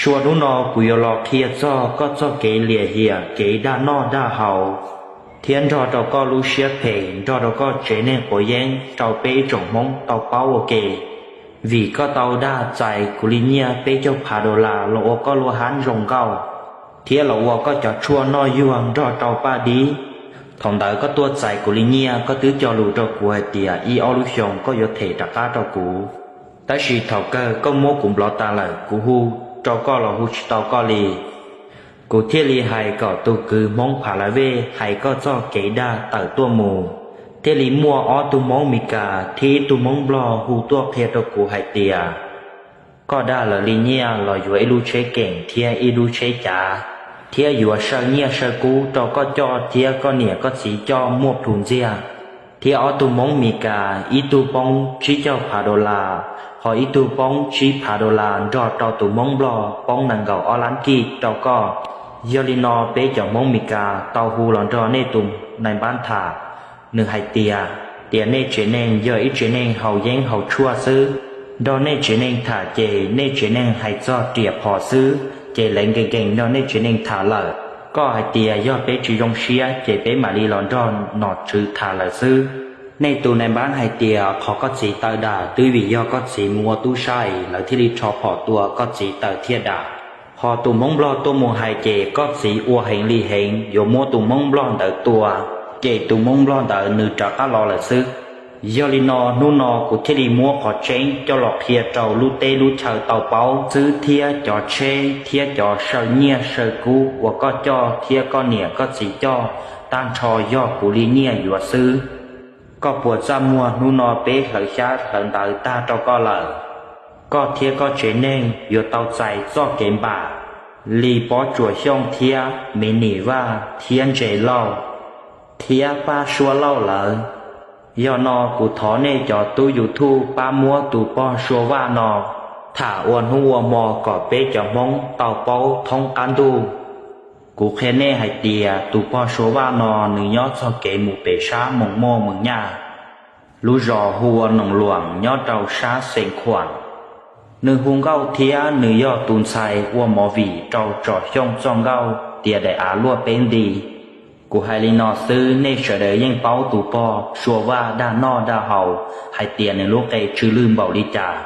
Tshuaj, hnub no kuv yuav los qhia txog koj txoj kev lim hiam, kev dag noj dag haus, thiab nrog rau koj lub siab phem, nrog rau koj tsev neeg quav yeeb rau peb ib tsoom Hmoob tau paub ua ke. Vim koj tau dag txais kuv li nyiaj peb caug phav dollar los ua koj lub hab zoo nkauj, thiab los ua koj cov tshuaj noj yuag nrog rau paj dib. Thaum ntawd koj tuaj txais kuv li nyiaj, koj twb cog lus rau kuv hais tias ib ob lub xyoos koj yuav them rov qab rau kuv. Tab sis thaum kawg koj muab kuv nplov tas lawm, kuv hu rau koj los hu tsis tau koj li. Kuv thiaj li hais kom tus kwv Hmoob Pha La Vej hais koj txoj kev dag tawm tuaj mus. Thiaj li muaj ob tug Hmoob Mes Kas thiab ib tug Hmoob Nplog hu tuaj qhia rau kuv hais tias koj dag lawv li nyiaj los yuav ib lub tsheb keem thiab ib lub tsheb cav, thiab yuav saw nyiaj saw kub rau koj coj thiab koj niam koj txiv coj muaj plhus ntxiag. Thiab ob tug Hmoob Mes Kas, ib tug poob tsib caug phav dollar, ho ib tug poob tsib phav dollar nrog rau tus Hmoob Nplog poob nees nkaum ob lab kij rau koj. Yog li no peb cov Hmoob Mes Kas tau hu los nrog nej tus nais npab tham, nws hais tias, tias nej tsev neeg yog ib tsev neeg haus yeeb haus tshuaj xwb. Nrog nej tsev neeg tham ces nej tsev neeg hais txog riam phom xwb ces lawv nkees nkees nrog nej tsev neeg tham lawm. Koj hais tias yog peb tsis zoo siab ces peb mam li los nrog nom tswv tham lawm xwb. Nej tus nais npab hais tias qhov koj txiv taw dam twb vim yog koj txiv mus ua tub saib lawv thiaj li rho phom tua koj txiv taw thiaj dam. Ho tus Hmoob Nplog tuaj mus hais ces koj txiv ua heev li heev yuav muab tus Hmoob Nplog ntawd tua, ces tus Hmoob Nplog ntawd nws rov qab los lawm xwb. Yog li no hnub no kuv thiaj li muab qhov tseeb coj los qhia rau lub teb lub chaw tau paub xwb thiab cov tsheb thiab cov saw nyiaj saw kub uas koj coj thiab koj niam koj txiv coj tag nrho yog kuv li nyiaj yuav xwb. Koj puas txaj muag hnub no peb hlawv xyab hlawv ntawv tag rau koj lawm? Koj thiab koj tsev neeg yuav tau txais txoj kev npam li Pob Tsuas Xyooj thiab Me Nim Vaj thiab Ntses Lauj thiab Paj Suab Lauj lawv. Yog no kuv thov nej cov tub YouTube pab muab tus pog Suav Vaj no tham ua hnub ua hmo kom peb cov Hmoob tau paub thoob qab ntuj. Kuv qhia nej hais tias tus pog Suav Vaj no nws nyob txog kev mus pem sab Moos Moj Mees Nyaj, lub zos hu ua Noos Luam nyob rau sab Xees Khuam. Nws hu nkauj thiab nws yog tus ntxhais ua movie rau Tsom Xyooj txoj nkauj tias daim av luaj peb nti. Kuv hais li no xwb nej sawv daws yeej paub tus pog Suav Vaj dag noj dag haus hais tias nws lub qe tsw lwj npaum li cas.